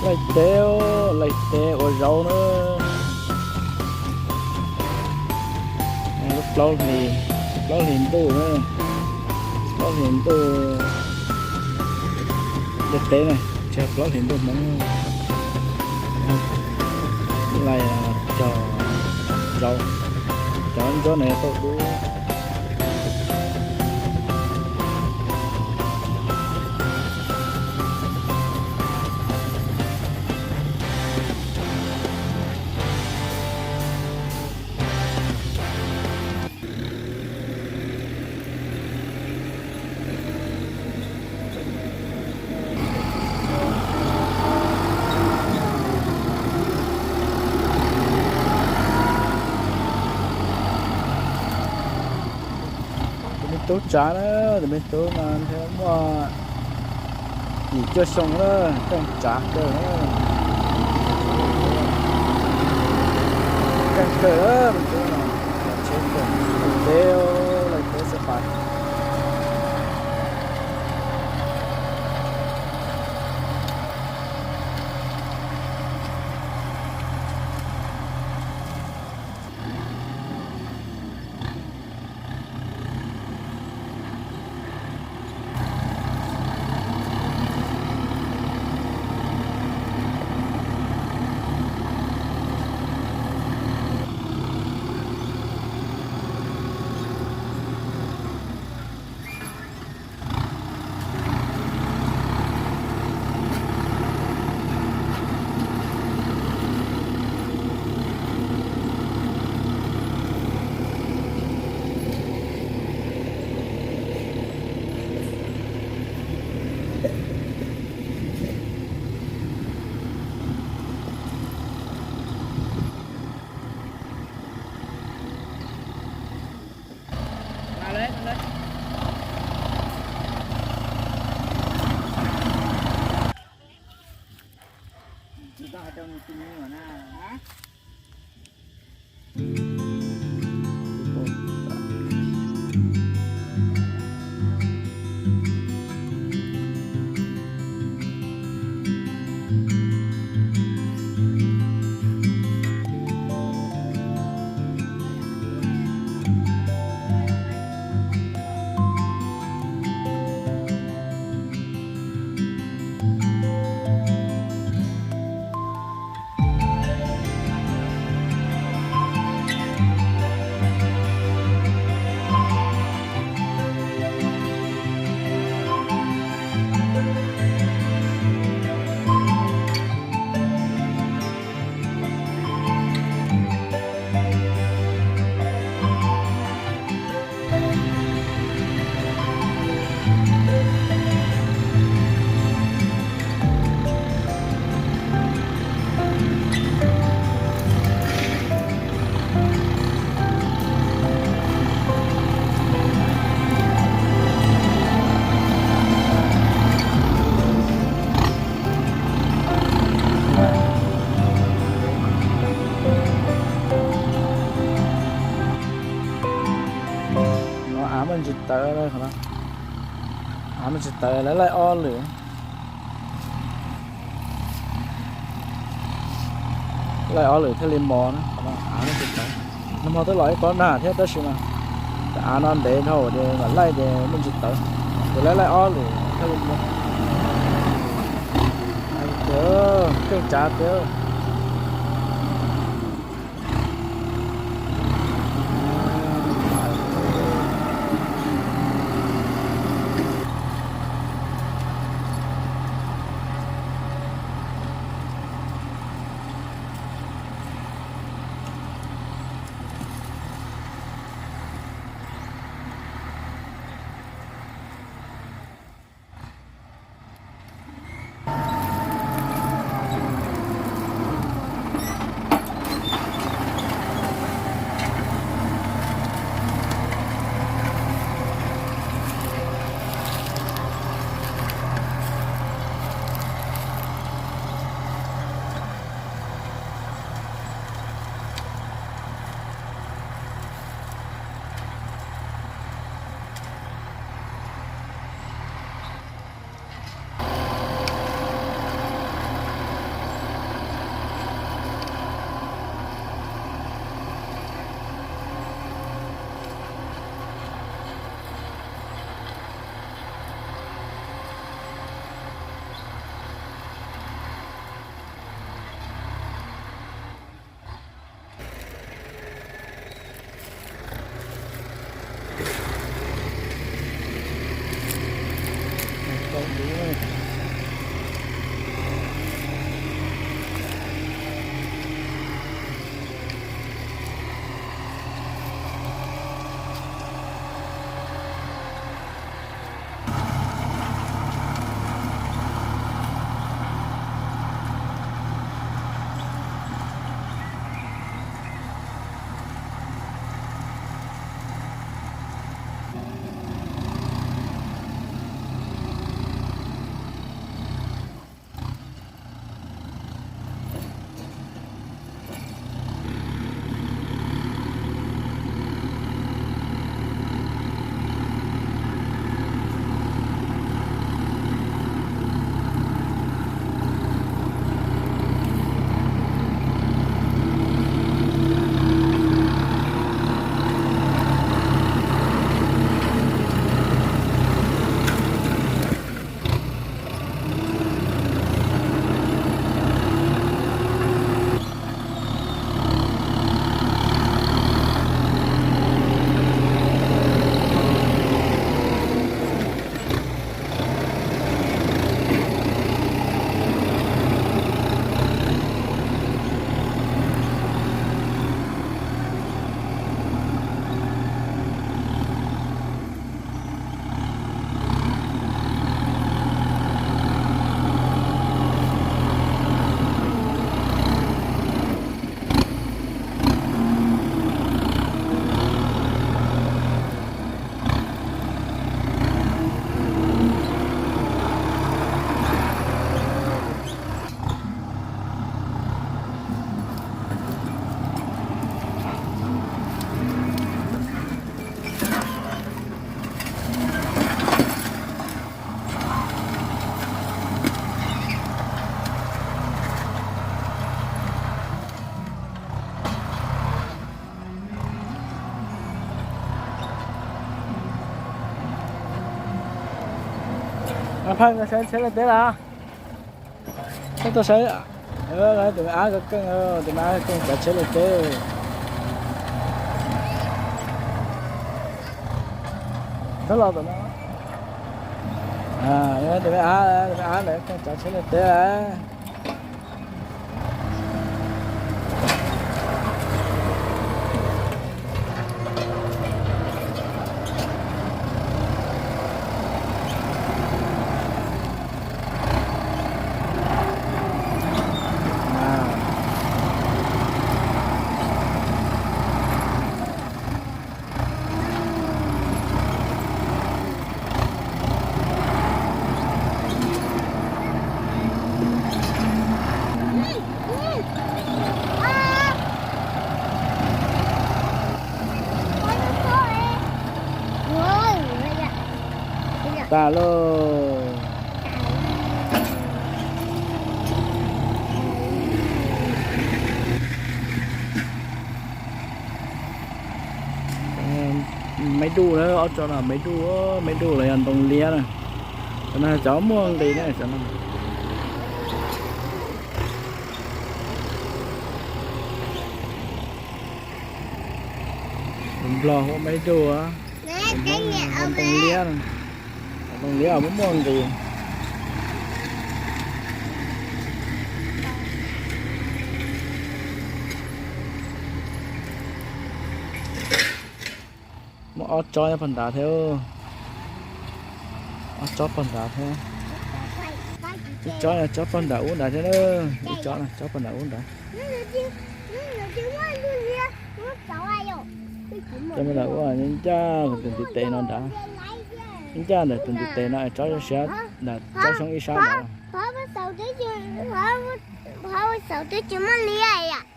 Laij teb, laij teb ua zaub na. Lub plaub hlis, plaub hlis ntuj na, plaub hlis ntuj ntiaj teb na, tsis yog plaub hlis ntuj Hmoob. Laij cog zaub, cov ntsuab no tau dub. Tus me tub tsav na, tus me tub no ntshe muaj yim cuaj xyoo na, keej tsav kawg, keej kawg me tub no, tsheb kawg, laij teb, laij teb xab pas. No av muaj ntsis tawv, av muaj ntsis tawv, lawv laij ob lwm. Laij ob lwm thiaj li mos na, av muaj ntsis tawv. Nag hmo twb los ib pob nag thiab tab sis mas av no ntev dhau ces mam laij ces muaj ntsis tawv. Ces lawv laij ob lwm thiaj li mos. Tiag, keej tsav tiag. Phaj, saib tsheb leej teb lawm. Peb tuaj saib, tus me ab Kab Keej, tus me ab Kab Keej tsav tsheb leej teb. Thab los tom no, tus me ab, tus me ab ntawd Kab Keej tsav tsheb leej teb lawm. Tas lauj. Maib duj na, ob tsob no maib duj, maib duj los yog ntoo liab na. Cov no cov muaj nqis na cov no. Nplog hu maib duj, ntoo liab, ntoo liab muaj muaj nqis. Muaj ob tsob nyob pog nrad thiab. Ob tsob pog nrad thiab. Ib tsob, tsob pog nram ub nrad thiab na. Ib tsob, tsob pog nram ub nrad. Cov me lam ua ncaj tus ntiv tes no nrad. Ncaj ntawm tus ntiv tes no tsob siab, tsob xyoob ib sab ntawd. Pov xaum twb tsis muaj liab.